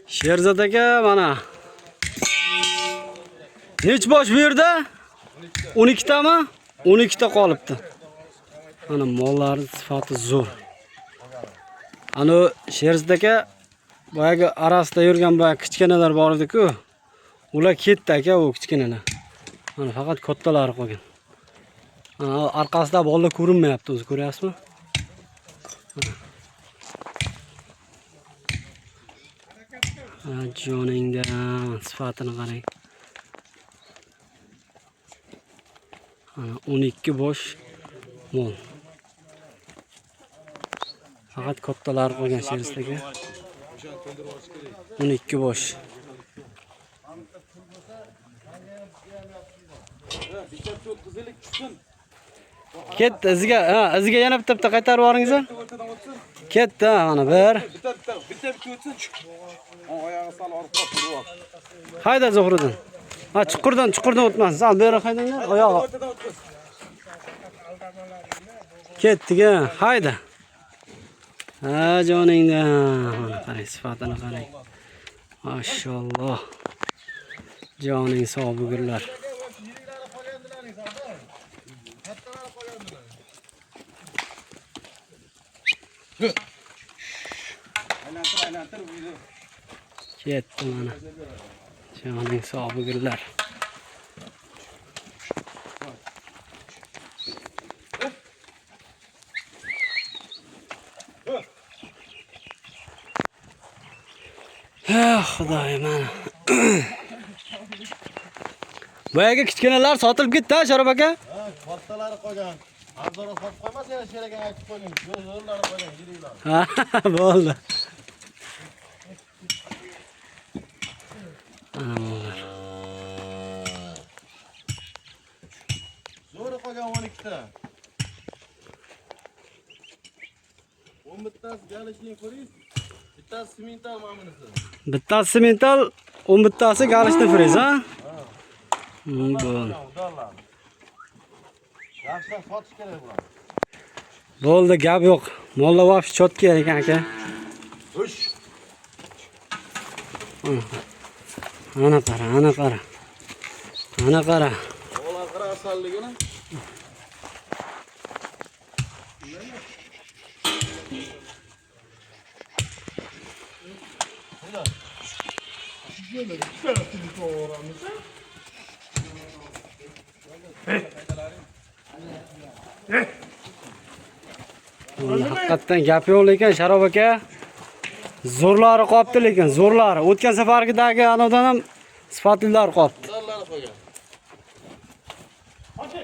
Sherzod aka mana. Nech bosh bu yerda? 12 tami? 12 ta qolibdi. Mana mollarning sifati zo'r. Ana Sherzod aka boyagi arasida yurgan boyagi kichkinalar bor edi-ku. Ular ketdi aka, u kichkinalar. Mana faqat kattalari qolgan. Mana orqasida bolalar ko'rinmayapti o'zi, ko'ryapsizmi? Ha, joningdan sifatini qarang. Mana 12 bosh mol. Faqat kattalari qolgan Sherzod aka. 12 bosh. Ketdi iziga, ha, iziga yana bitta bitta qaytarib yuboringiz. Ketdi, ha, mana bir. Bitta bitta bitta bitta o'tsin. Oyog'i sal orqaga turib. Hayda Zuhriddin. Ha, chuqurdan, chuqurdan o'tmasin. Sal beri haydanglar, oyog'i. O'rtadan o'tkiz. Ketdik, ha, hayda. Ha, joningdan. Mana qarang, sifatini qarang. Mashalloh. Joning sog' bugunlar. Aylantir, aylantir uyni. Ketdi mana. Joning sog' bugunlar. Ha, Xudoyim mana. Boyagi kichkinalar sotilib ketdi, ha, Sharof aka? Ha, kattalari qolgan. Arzonroq sotib qo'ymas, yana sher aka aytib qo'ying. Zo'rlari qolgan, yiriklar. Ha, bo'ldi. Ana mollar. Zo'ri qolgan 12 ta. 11 tasi galishning friz, bittasi simental mana bunisi. Bittasi simental, 11 tasi galishni friz, ha? Bo'ldi. Udallar. Yaxshilab sotish kerak bular. Bo'ldi, gap yo'q. Mollar вообще чётко ekan aka. Ush. Ana qara, ana qara. Ana qara. O'g'lan qara asalligini. Haqiqatdan gap yo'q lekin Sharof aka zo'rlari qolibdi lekin zo'rlari. O'tgan safargidagi anadan ham sifatlilari qolibdi. Udallar qolgan.